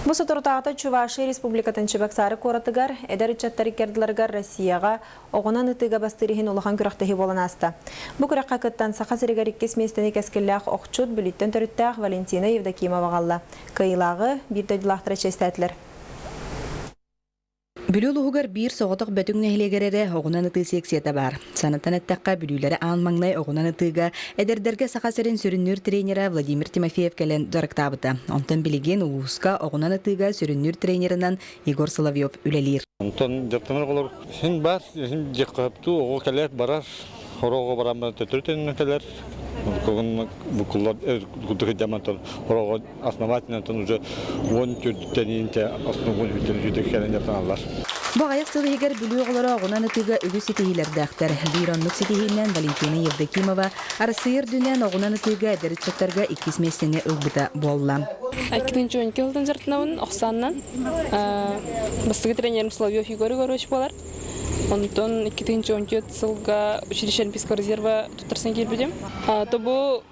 Бу соторутааҕыта Чувашия Республикатын Чебоксары куоратыгар эдэр ыччаттар иккардыларыгар Россияҕа оҕунан ытыыга бастыыр иһин улахан күрэхтэһии буолан ааста. Бу күрэххэ кыттан Саха сиригэр иккис миэстэни кэскиллээх охчут Бүлүүттэн төрүттээх Валентина Евдокимова аҕалла. Кыайыылааҕы биир дойдулаахтара чиэстээтилэр. Бүлүү улууһугар биир соҕотох Бөтүҥ нэһилиэгэр эрэ оҕунан ытыы секцията баар. Санатан эттэххэ, бүлүүлэри аан маҥнай оҕунан ытыыга эдэрдэргэ Саха сирин сүрүннүүр тренерэ Владимир Тимофеев кэлэн дьарыктаабыта. Онтон билигин улууска оҕунан ытыыга сүрүннүүр тренеринэн Егор Соловьев үлэлиир. Онтон дьарыктанар оҕолор син баар, син дьиэххэ оҕо кэлэр, барар, хороҕо баран төттөрү төннөн кэлэр. Букуллар курдук сылдьаммантан хороҕо основательно уже уон төрдүттэн иинтэ основной үтэн кэлэн дьарыктаналлар. Бу аҕыйах сыл иһигэр Бүлүү оҕолоро оҕунан ытыыга үгүс ситиһиилэрдээхтэр. Биир оннук ситиһиинэн Валентина Евдокимова Арассыыйа үрдүнэн оҕунан ытыыга эдэр ыччаттарга иккис миэстэни ылбыта буолла. Иккитинчи он икки дьарыктанабын охсааннан. Бастакы тренерим Соловьев Егор Егорович буолар. Онтон 2014 сылга училище Олимпийского резерва туттарсан киирбитим. То бу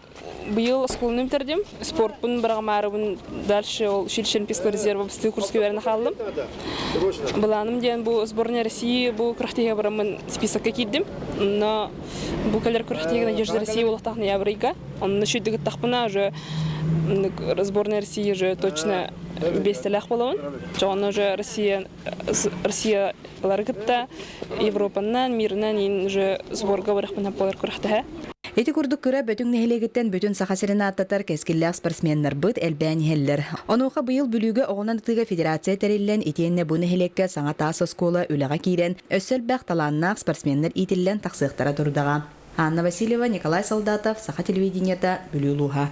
быйыл оскуоланы бүтэрдим. Спортпун бырагымаарыбын дальше ол училище Олимпийского резерва бастыы курска үөрэнэ хааллым. Былааным диэн бу сборная России бу күрэхтэһиигэ бараммын списокка киирдим. Но бу кэлэр күрэхтэһиигэ Надежда России буолуохтаах ноябрьга. Онно үчүгдүк ыттахпына уже сборная России уже точно биэстэлээх буолабын. Чоҕоно уже Россия Россиялары кытта Европанан, мирынан ин уже сборга барахпына буолар күрэхтэһэ. Ити курдук кыра Бөтүҥ нэһилиэгиттэн бүтүн Саха сирин ааттатар кэскиллээх спортсменнарбыт элбээн иһэллэр. Онуоха быйыл Бүлүүгэ оҕунан ытыыга федерация тэриллэн, итиэннэ бу нэһилиэккэ саҥа таас оскуола үлэҕэ киирэн, өссө элбэх талааннаах спортсменнар иитиллэн тахсыахтара турдаҕа. Анна Васильева, Николай Солдатов, Саха телевидениета, Бүлүү улууһа.